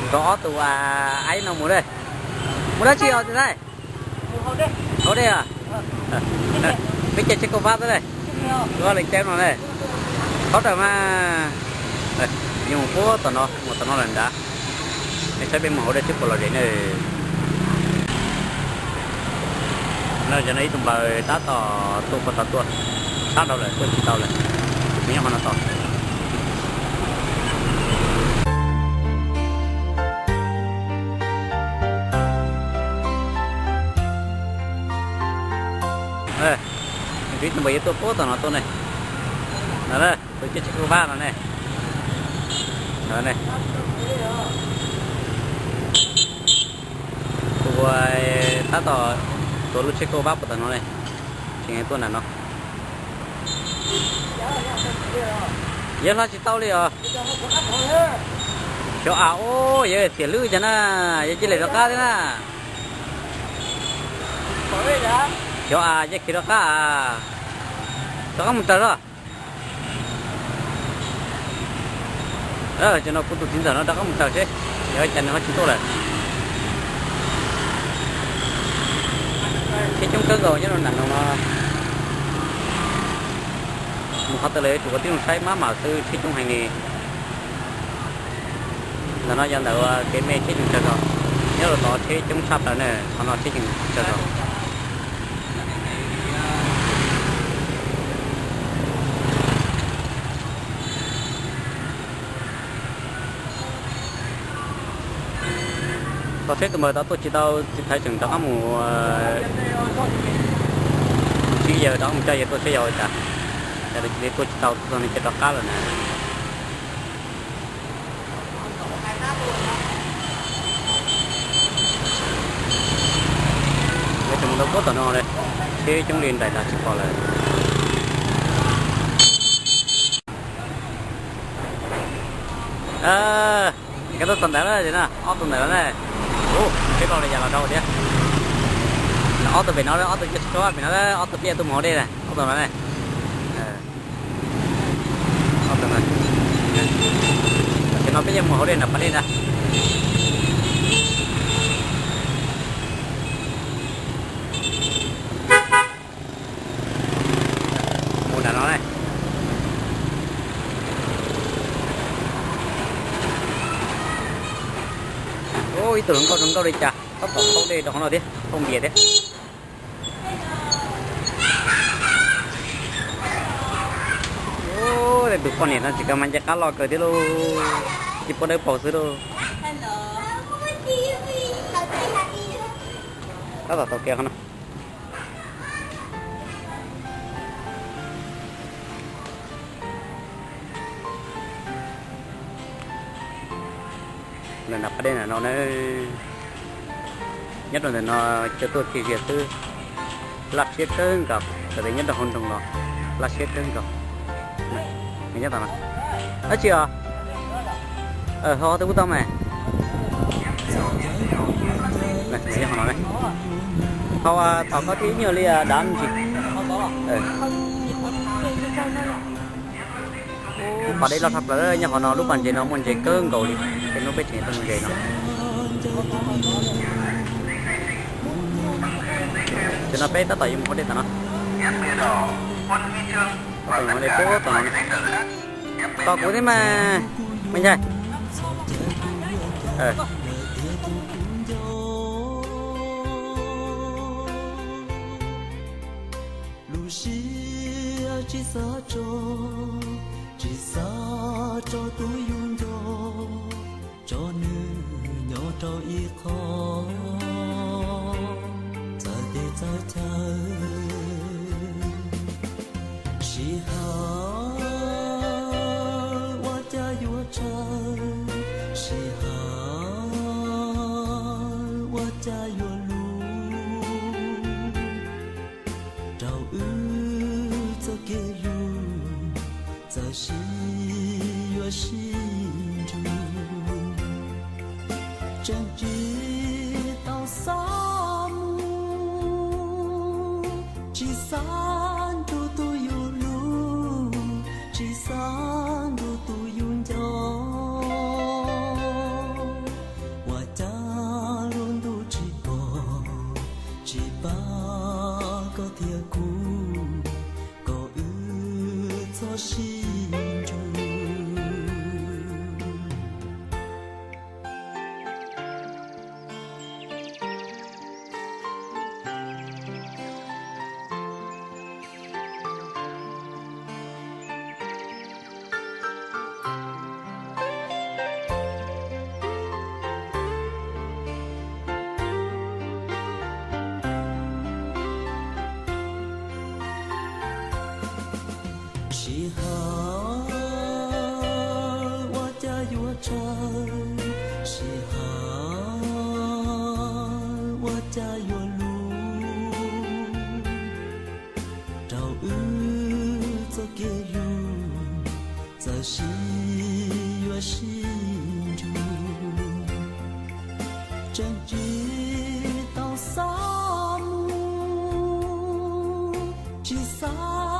Nrog ob tug aib no mus lawm. Mus dab tsi os txiv Thaib? Haus dej os. Peb caij tsheb kauj vab xwb lawm. Ua leej caub no ne. Qhov rawm mas. Yus mus puag tom no, mus tom no lawm nrad. Nej saib peb mus haus dej twb puas lom zem ne. No yog no ib tug npawg tab tom tuaj puag tod tuaj, sab nraud lawm tuaj tsis tau lawm, nyob qhov no tos. Ib tug npawg yuav tuaj puag tom no tuaj ne. No, tus caij tsheb kauj vab no ne. No ne. Tus tab tom tuav lub tsheb kauj vab puag tom no ne. Tseem tuaj nram no. Yawg hla tsis tau li os. Xyov as, yawg tiam lwj cas na, yawg cia li rov qab thiab na. Xyov as, yawg khiav rov qab as. Rov qab mus raws zog. Cov no kuv tus txiv ntxawm no rov qab mus raws seb yog cas nws ho tsis tuaj lawm. Tsheb coob kawg nkaus nyob rau nram no no. Mus qhov twg los yuav tsum ua tib zoo saib mab mam xwb, tsheb coob heev li. Ntawm no yog ntawm kev me tsheb tseem tsawg zog, nyob rau tod tsheb coob tshaj plaws na, qhov no tsheb tseem tsawg zog. Tau tsheb tus npawg tod tuaj tsis tau, txiv Thaiv tseem rov qab mus ntsib yawg, rov qab mus coj yawg tuaj seb yog ua cas, cas cia li tuaj tsis tau, tuaj txog no cia rov qab lawm na. Lawv tseem mus tau puag tom no li, tsheb coob li nraim nrad tsis pom lawm. Koj tuaj txog ntawd lawm na, ob tug ntawd lawm na. Ub, tsheb loj li cas los rau thiab. Ob tug pem no, ob tug coj tsheb pem no, ob tug peb tuaj mus hauv dej na, ob tug no na. Tam sim no peb yeej mus hauv dej nram pas dej ntag. Mus nram no ne. Ub, ib tug hluas nkauj zoo nkauj li cas tab tom thauj dej rau qhov no thiab, thauj npias thiab. Ub, tus poj niam no tsis kav mas nce qab loj kawg thiab lauj, tsis pub dawb paug xwb lauj. Tab tom taug kev qhov no. Lawv nram pas dej nram no na, nyob rau ntawm no cov tuaj txiv zias xwb, laj siab kawg nkaus, txawm tias nyob rau hauv nroog los laj siab kawg nkaus. Nyob tom no, dab tsi os? Ho twb ub tau mas. Nyob qhov no, ho tom koj thiab ib nyuag li dav ntsis. Pas dej loj tshaj plaws, nyob qhov no lub pas ntses no muaj ntses kawg nkaus li, ces hnub peb tseem tuaj mus ntses no. Ces no peb tab tom yuav mus hauv dej tom no. Tab tom yuav mus hauv dej puag tom no. Tos kuv thiab mas, me ntxhais. Lub siab tsis xav tso, tsis xav tso tus yus nco, tso nws nyob rau ib qho, txawj teb txawj chaw. Sij hawm ua cas yuav tsawg, sij hawm ua cas yuav luv, rau wb txoj kev hlub, txawm sib yuav sib nrug, tseem tsis tau xav mus, tsis xav nrug tus yus hlub, tsis xav nrug tus yus nco. sib nrug. Sij hawm ua cas yuav tsawg, sij hawm ua cas yuav luv, rau wb txoj kev hlub txawm sib yuav sib nrug. Tseem tsis tau xav mus, tsis xav